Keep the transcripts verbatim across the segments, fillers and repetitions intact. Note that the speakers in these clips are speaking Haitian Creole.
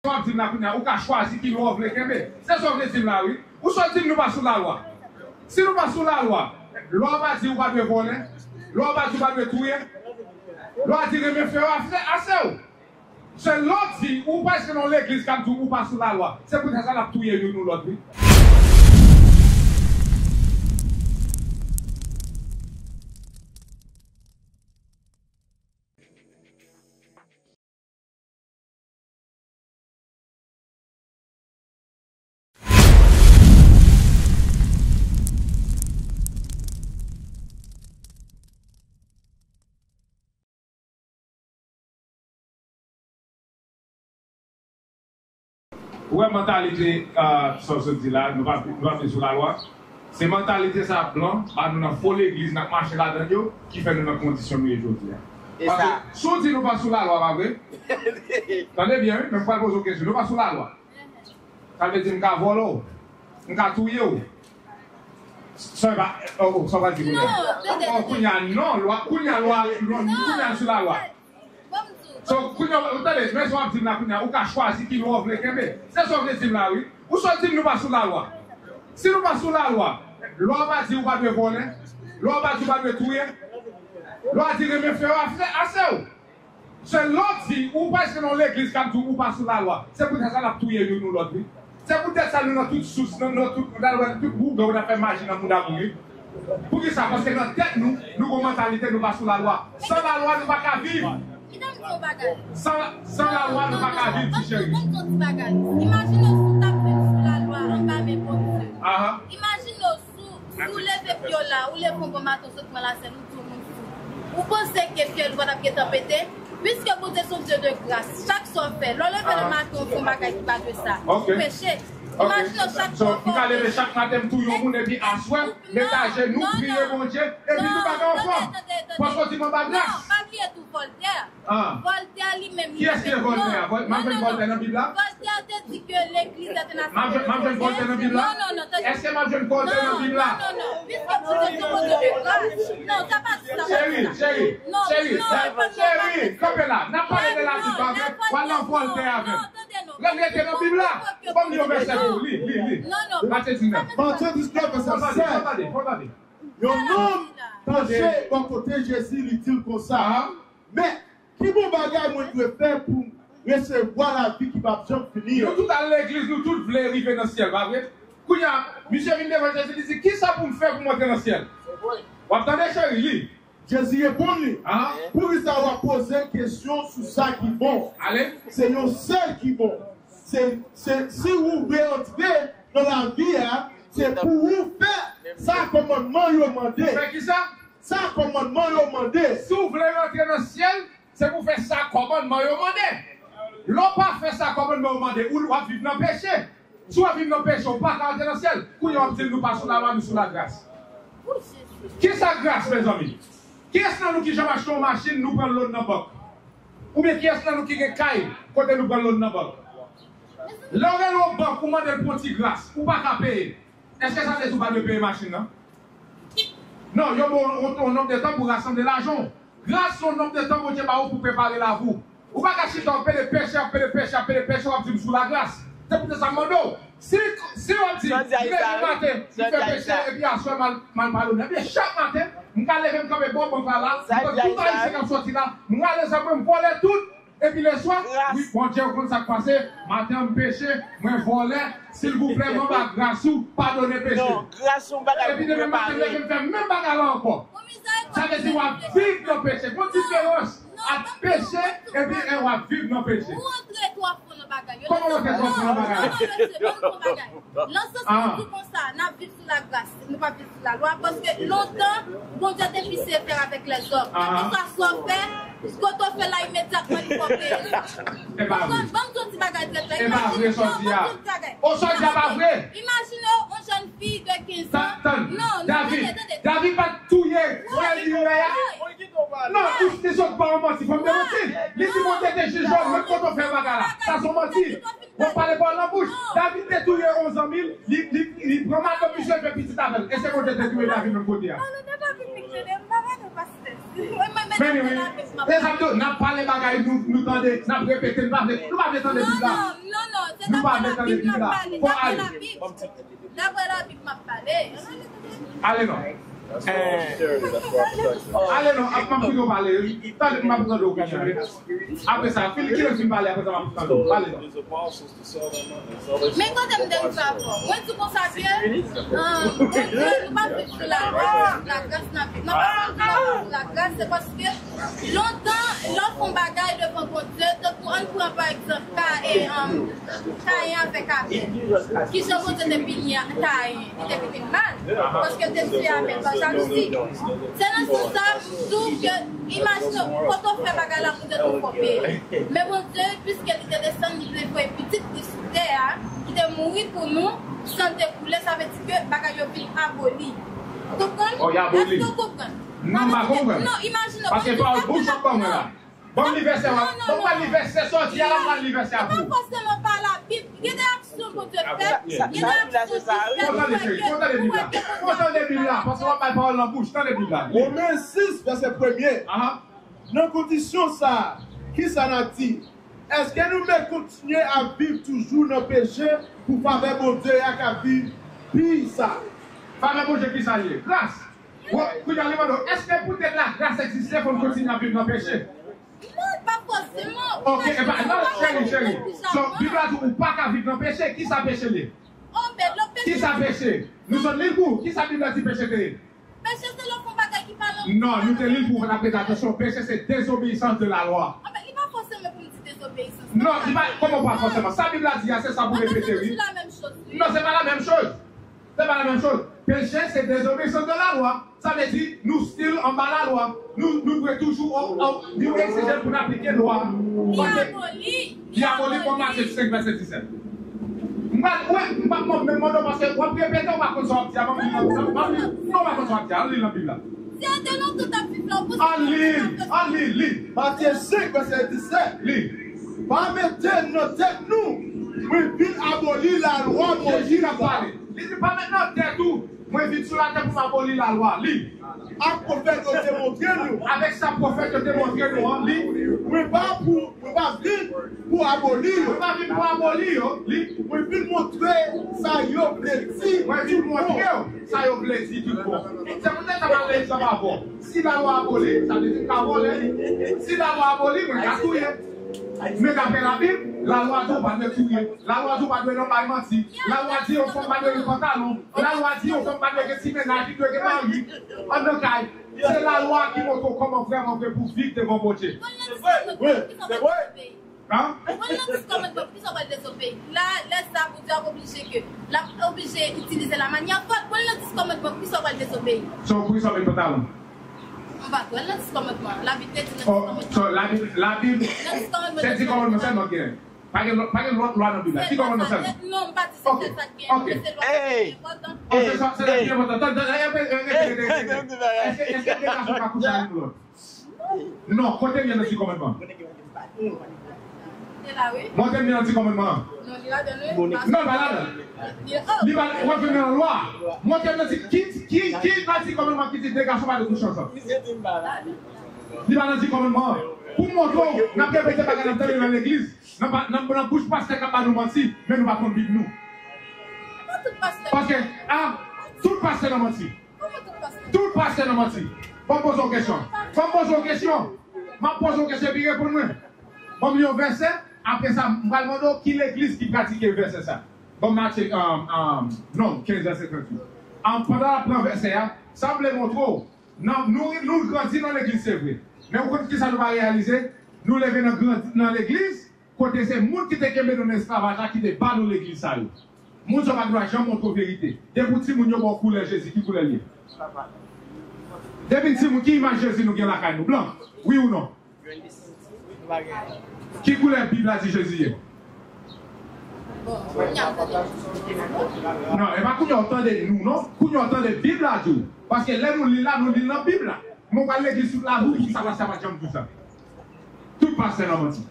W ap di m la kounye a, ou ka chwazi ki lwa w vle kenbe. Se sa w vle di m la, wi. Ou sot di m nou pa sou lalwa. Si nou pa sou lalwa, lwa pa di ou pa dwe vòlè, lwa pa di ou pa dwe touye, lwa di renmen frè w a frè a sè w. Se lè w di ou prèske nan yon legliz k ap di w ou pa sou lalwa. Se poutèt sa n ap touye youn ou lòt, wi. Ou wè mantalite, euh, sa w sot di la, nou pa, nou pa vin sou lalwa. Se mantalite sa blan ba nou nan fo legliz n ap mache ladan yo ki fè nou nan kondisyon nou ye jodi a. Paske si w di nou pa sou lalwa, pa vre? Tande byen, wi, men m pral poze w kesyon. Nou pa sou lalwa. Sa vle di m ka vòlè w, m ka touye w. Sa w pa, oh, oh, sa w pa di kounye a? Oh, kounye a, non, lwa, kounye a, lwa, lwa, kounye a sou lalwa. So, kounye a, ou tande, men sa w ap di m la kounye a, ou ka chwazi ki lwa w vle kenbe. Se sa w vle di m la, wi. Ou sot di m nou pa sou lalwa. Si nou pa sou lalwa, lwa pa di ou pa dwe vòlè, lwa pa di ou pa dwe touye, lwa di renmen frè w a frè a sè w. Se lè w di ou prèske nan yon legliz k ap di w ou pa sou lalwa. Se poutèt sa n ap touye youn ou lòt, wi. Se poutèt sa nou nan tout sous, nan, nan tout, nan, nan tout wougan, w ap fè maji nan mouda moun, wi. Poukisa? Paske nan tèt nou, nou gon mantalite nou pa sou lalwa. San lalwa, nou pa ka viv. Kite m di w yon bagay. San, san lalwa, nou pa ka viv, ti cheri. Ban m di w yon ti bagay. Imajine w si w t ap viv sou lalwa anba men Bondye. Aha. Imajine w si w, si w leve pye w la, ou leve yon bon maten, w sot pran lasèn, ou di yon moun fou. Ou panse ke fyèl ou pa t ap gentan pete? Piske Bondye se yon Dye de gras, chak sa w fè, lè w leve le maten, ou fè yon bagay ki pa dwe sa, ou peche. Imajine w chak sa w fè, ou peche. So, m ka leve chak maten, m touye yon moun, epi aswè, m met ajenou, priye Bondye, epi nou pa gen anfòm. Paske w di m anba gras. Non, pa bliye tou Vòltè. Ah. Vòltè li menm li te di non. Kiyès ki te Vòltè a? Vòl-, m ap jwenn Vòltè nan Bib la? Vòltè te di ke legliz entènasyonal. M ap jwenn, m ap jwenn Vòltè nan Bib la? Non, non, non, tande. Èske m ap jwenn Vòltè nan Bib la? Non, non, non, non. Piske Bondye se Bondye de gras. Non, sa pa di sa, pa di sa. Cheri, cheri, cheri, cheri, kanpe la. N ap pale de Labib, pa vre? W al nan Vòltè avè m. Rete nan Bib la. Ban m li yon vèsè pou ou. Li, li, li. Matye diznèf. Matye diznèf, vèsè sèz. Fò tande, fò tande. Yon nonm panche bò kote Jezi, li di l konsa, Mèt, ki bon bagay mwen dwe fè pou m resevwa lavi ki p ap janm fini an? Nou tout al legliz, nou tout vle rive nan syèl, pa vre? Kounye a, misye vin devan Jezi, li di, "Kisa pou m fè pou m antre nan syèl?" W ap tande, cheri, li. Jezi reponn li, "Poukisa w ap poze kesyon sou sa ki bon? Se yon sèl ki bon. Se, se, si w vle antre nan lavi a, se pou w fè sa kòmandman yo mande." Fè kisa? Sa kòmandman yo mande. Si w vle rantre nan syèl, se pou w fè sa kòmandman yo mande. Lè w pa fè sa kòmandman yo mande, ou w ap viv nan peche. Si w ap viv nan peche, ou pa ka rantre nan syèl. Kounye a w ap di nou pa sou lalwa, nou sou lagras. Kisa gras, mezanmi? Kiyès nan nou ki janm achte yon machin, nou pran lòn nan bank? Oubyen kiyès nan nou ki gen kay kote nou pran lòn nan bank? Lè w rele yon bank, ou mande l pou yon ti gras, ou pa ka peye. Èske sa vle di ou pa dwe peye machin nan? Non, yo ba w yon, yon nonb de tan pou rasanble lajan w. Gras se yon nonb de tan Bondye ba ou pou prepare lavi w. Ou pa ka chita w ap pede peche, ap pede peche, ap pede peche, w ap di m sou lagras. Se poutèt sa m mande w, si, si w ap di, m leve maten, m fè peche, epi aswè m al, m al padone. Ebyen, chak maten, m ka leve, m kanpe bò bank la la, m pran tout ayisyen k ap sòti la, m rale zam mwen, m vòlè tout. Epi leswa, wi, Bondye, ou konn sa k pase, maten an m peche, mwen vòlè, silvouplè, m anba gras ou, padone peche. Epi demen maten, m leve, m fè menm bagay la ankò. Sa vle di w ap viv nan peche. Gon diferans ant peche epi w ap viv nan peche. Kòman w antre twò fon nan bagay la? Nan sans ou di konsa, n ap viv sou lagras, nou p ap viv sou lalwa, paske lontan, Bondye te fixé affaire avec les hommes. Kèlkeswa sa w fè, kote w fè la, imedyatman, li fò peye. Ban m di yon ti bagay trè klè. Imajine w, ban m di yon ti bagay. Imajine w, yon jèn fi de kenz an. Tann, tann. Non, non, tande, tande. David pa t touye frè li Uriya? Non, ou te sot ba yon manti, fò m demanti. Li di Bondye te jije w, menm kote w fè bagay la. Sa se yon manti. W ap pale pawòl nan bouch. David te touye yon zanmi l, li, li, li pran madanm misye, l fè pitit avè l. E se Bondye te touye David menm kote a. Mwen menm, men anyway, se sa m di w, n ap pale bagay, nou, nou tande, n ap repete, nou pa vle, nou pa vle tande Bib la. Non, non, non, se daprè Labib m ap pale, daprè Labib. Daprè Labib m ap pale. Ale non. Ale non, ap m ap kite w pale. Tande, m ap tande w kontinye. Apre sa, fin, kilè w fin pale, apre sa, m ap tande w. Pale non. Men kote m te rive avè w. Mwen di konsa ke, ah, Bondye, nou pa viv sou lagras, lagras n ap viv. Nan fason nou viv sou lagras, se paske lontan, lè w fè yon bagay devan Bondye, tankou ann pran pa egzanp, ka, e, um, Kayen avèk Abèl. Kijan Bondye te pini Kayen? Li te pini l mal, paske l te tiye Abèl pa jalouzi. Se nan sans sa, m di w ke, imajine w, kote w fè bagay la, Bondye tou fè w peye. Men Bondye, piske li te desann, li te voye pitit li sou tè a, ki te mouri pou nou, san l te koule, sa vle di ke bagay yo vin aboli. Ou konprann? Oh, y aboli. Èske w konprann? Non, m pa konprann. Non, imajine w. Paske pawòl bouch w ap ban mwen la. Ban m li vèsè w ap, ban m li vèsè sòti a la, ban m li vèsè a pou ou. Se pa fòseman pa Labib. Gen de aksyon Bondye fè, gen de aksyon li fè. Fò w tande, cheri, fò w tande Bib la. Fò w tande Bib la, paske w ap bay pawòl nan bouch, tande Bib la. Women sis, vèsè premye. Nan kondisyon sa a, kisa n ap di? Èske nou vle kontinye ap viv toujou nan peche pou favè Bondye a ka vin pi sa? Favè Bondye ki sa l ye? Gras. Kounye a li mande w, èske poutèt lagras egziste fò n kontinye ap viv nan peche? Non, pa fòseman. Ok, e pa, non, cheri, cheri. So, Bib la di w pa ka viv nan peche. Kisa peche l ye? Kisa peche? Nou sot li l pou ou. Kisa Bib la di peche te ye? Peche se lè w fè yon bagay ki pa nan... Non, nou te li l pou ou, n ap prete atansyon. Peche se désobéissance de la loi. Anben, li pa fòseman pou m di désobéissance. Non, li pa, kòman pa fòseman? Sa Bib la di a, se sa pou repete, wi. Non, se pa la menm choz. Se pa la menm choz. Peche se désobéissance de la loi. Sa vle di, nou still anba lalwa. Nou, nou dwe toujou, o, o, nou egzije pou n aplike lwa. Li aboli. Li aboli, bon, Matye senk, vèsè disèt. M pa, wè, m pa, m pa menm mande w paske w ap repete, w pa konn sa w ap di a, m ap li, m ap li, non, w pa konn sa w ap di a, ann li nan Bib la. Si yo te lontan t ap viv la, ou panse... Ann li, ann li, li. Matye senk, vèsè disèt. Li. Pa mete nan tèt nou, mwen vin aboli lalwa Moyiz la. Jezi k ap pale. Li di, pa met nan tèt ou, mwen vin sou latè pou m aboli lalwa. Li. Ak pwofèt yo te montre nou. Avèk sa pwofèt yo te montre nou an, li. Mwen pa pou, mwen pa vin pou aboli yo. Mwen pa vin pou aboli yo, li. Mwen vin montre sa yo vle di. Mwen vin montre w sa yo vle di tout bon. Se poutèt sa m al nan egzanp avè w. Si lalwa aboli, sa vle di m ka vòlè. Si lalwa aboli, mwen ka touye. Men daprè Labib, lalwa di w pa dwe touye. Lalwa di w pa dwe nan bay manti. Lalwa di yon fanm pa dwe gen pantalon. Lalwa di yon fanm pa dwe gen ti mennaj, li dwe gen mari anndan kay. Se lalwa ki montre w kòman vrèman vre pou viv devan Bondye. Wi, se vre. Hein? Ou konn nan dis kòmandman, poukisa w pral dezobeyi? La, lè sa, Bondye ap oblije ke, l ap oblije itilize la manyè fòt. Ou konn nan dis kòmandman, poukisa w pral dezobeyi? So, poukisa w met pantalon? Mwen pa kwè nan dis kòmandman. Labib te di nan dis kòmandman. So, Labib, Labib, se dis kòmandman sèlman ki gen. Pa gen lòt, pa gen lòt lwa nan Bib la. Dis kòmandman sèlman. Non, m pa di se sèl sa k gen, men se lwa ki pi enpòtan. Oh, se sa, se sa ki pi enpòtan. Tande, tande, tande, tande, tande, tande. Èske, èske de gason ka kouche ak yon lòt? Non, kote m ye nan dis kòmandman? Montre m nan dis kòmandman an. Non, li pa ladan. Li pa, w ap jwenn nan lwa. Montre m nan dis, ki, ki, ki nan dis kòmandman ki di de gason pa dwe kouche ansanm? Li pa nan dis kòmandman an. Pou m montre w, n ap repete bagay n ap tande nan legliz. Nan pa, nan, nan bouch pastè k ap ba nou manti, men nou pa konn Bib nou. Paske, a, tout pastè nan manti. Tout pastè nan manti. Ban m poze w kesyon. Ban m poze w kesyon. M ap poze w kesyon epi reponn mwen. Ban m li yon vèsè. Apre sa, m pral mande w ki legliz ki pratike vèsè sa. Ban m Matye, um, um, non, kenz vèsè tranntuit. Um, pandan l ap pran vèsè a, sa m vle montre w, nan, nou, nou grandi nan legliz, se vre. Men ou konn kisa nou pa reyalize? Nou leve nan grandi nan legliz, kote se moun ki te kenbe nou nan esklavaj la ki te ba nou legliz sa yo. Moun sa yo pa t dwe janm montre w verite. Depi w timoun yo ba w koulè Jezi, ki koulè l ye? Depi n timoun, ki imaj Jezi nou gen lakay nou? Blan? Wi ou non? Ki koulè Bib la di Jezi ye? Non, e pa kounye a w tande nou, non. Kounye a w tande Bib la di w. Paske lè nou li l la, nou li l nan Bib la. Men w pral legliz tout lavi w, poukisa pastè a pa t janm di w sa? Tout pastè nan manti.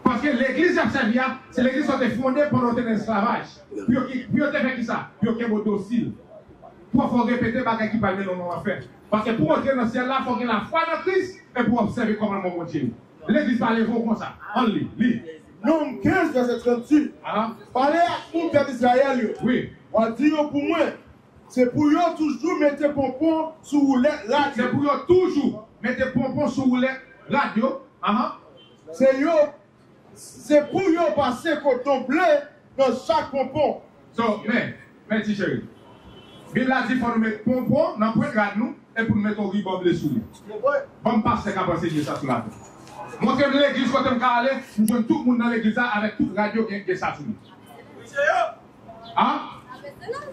Paske legliz y ap sèvi a, se legliz sa yo te fonde pandan yo te nan esklavaj. Pou yo ki, pou yo te fè kisa? Pou yo kenbe w dosil. Twa fwa w repete bagay ki pral mennen w nan lanfè. Paske pou w antre nan syèl la, fò w gen lafwa nan Kris e pou w obsève kòmandman Bondye yo. Legliz pa leve w konsa. Ann li, li. Nonm kenz, vèsè tranntuit. Aha. Pale ak moun pèp Izrayèl yo. Wi. W a di yo pou mwen, se pou yo toujou mete ponpon sou woulèt rad yo. Se pou yo toujou mete ponpon sou woulèt rad yo. Aha. Se yo Se pou yo pase koton ble nan chak ponpon. So, men, men ti cheri. Bib la di fò nou met ponpon nan pwent rad nou e pou nou met yon riban ble sou li. Ban m pastè k ap anseye sa sou latè. Montre m legliz kote m ka ale, m jwenn tout moun nan legliz la avèk tout rad yo gen, gen sa sou li. A? Avè se la.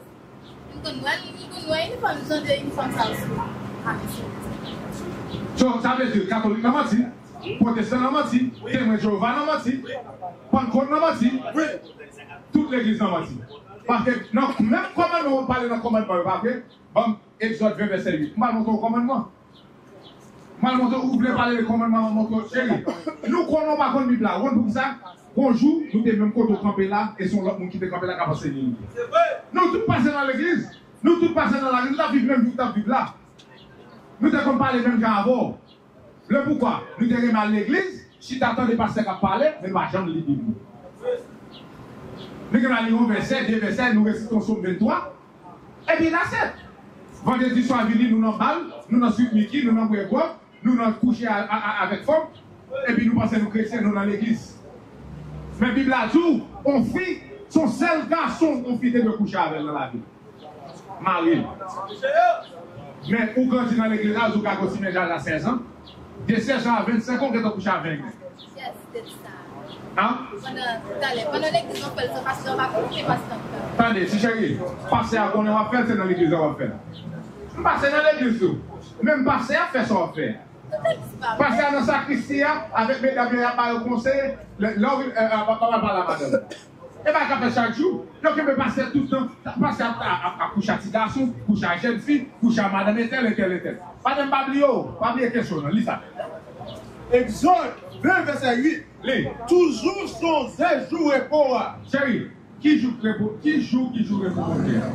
M konn wè, m konn wè inifòm, jan de inifòm sa yo sou. So, sa vle di, katolik nan manti, pwotestan nan manti, temwen Jewova nan manti, pannkot nan manti, tout legliz nan manti. Paske nan menm kòmandman, w ap pale nan kòmandman yo, pa vre? Ban m Egzòd ven vèsè uit. M pral montre w kòmandman. M al montre w, ou vle pale de kòmandman, m al montre w, cheri. Nou konnen w pa konn Bib la. Ou konn poukisa? Gon jou, nou te menm kote w kanpe la, e se yon lòt moun ki te kanpe la k ap anseye nou. Nou tout pase nan legliz. Nou tout pase nan lari, nou t ap viv menm vi w t ap viv la. Nou te konn pale menm jan avè w. Le poukwa? Nou te renmen al legliz, chita tande pastè k ap pale, men nou pa janm li Bib nou. Nou gen dwa li yon vèsè, de vèsè, nou resite yon Sòm venntwa, epi that's it. Vandredi swa vini, nou nan bal, nou nan Sweet Mickey, nou nan bwè gwòg, nou nan kouche a, a, a, avèk fanm, epi nou panse nou kretyen, nou nan legliz. Men Bib la di w, yon fi, se yon sèl gason yon fi te dwe kouche avè l nan lavi l. Mari l. Men ou grandi nan legliz la, ou ka gen yon ti menaj a sèz an. De sèz an a vennsenk an, ou gentan kouche a ven nèg. Yes, se sa. An? Pandan, talè, pandan legliz w ap fè l, se pastè w pa konnen, pastè w ap fè l. Tande, ti cheri, pastè a konnen w ap fè l, se nan legliz la w ap fè l. M pase nan legliz tou. Menm pastè a fè sa w ap fè. Pastè a nan sakristi a, avèk medam yo, y ap ba yo konsèy, lè, lè w vin, eh, eh, pa, pa, pa pale a madanm. E bagay k ap fèt chak jou. Yo kenbe pastè tout tan. Pastè ap, ap, ap, ap kouche a ti gason, kouche a jèn fi, kouche a madanm entèl, entèl, entèl. Madanm, pa bliye w, pa bliye kesyon nan, li sa. Egzòd ven, vèsè uit. Li. Toujou sonje jou repo a. Cheri, ki jou repo, ki jou, ki jou repo Bondye a?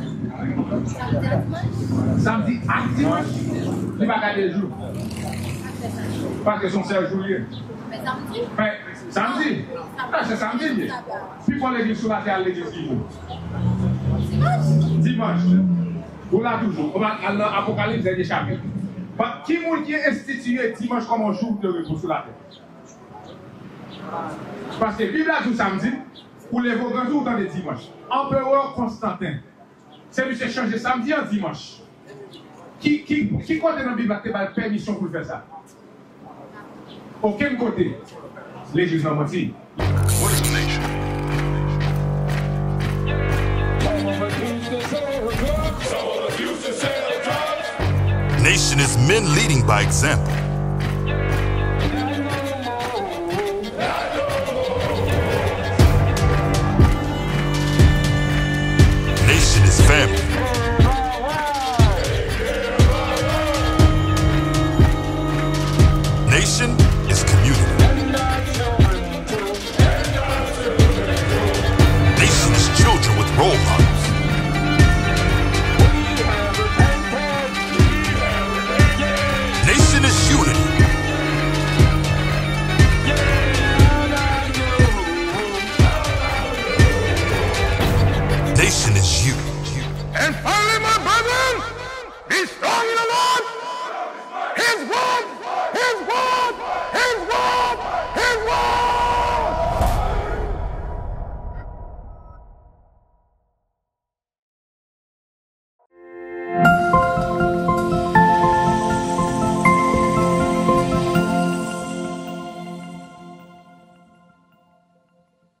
Samdi ak dimanch. Samdi ak dimanch, li pa gade jou. Paske se yon sèl jou li ye. Men samdi? Men samdi. Sa se samdi li ye. Pi fò legliz sou latè al legliz ki jou? Dimanch. Dimanch. Ou la toujou. Ou pa al nan Apokalips, dènye chapit. But ki moun ki enstitiye dimanch kòm yon jou de repo sou latè? Paske Bib la di w samdi, ou leve w grandi, ou tande dimanch. Anperè Konstanten, se misye chanje samdi an dimanch. Ki, ki, ki kote nan Bib la te ba l pèmisyon pou l fè sa? Okenn kote. Legliz nan manti. What is a nation? Nation is men leading by example. Nation is family. Nation is community. Nation is children with role models.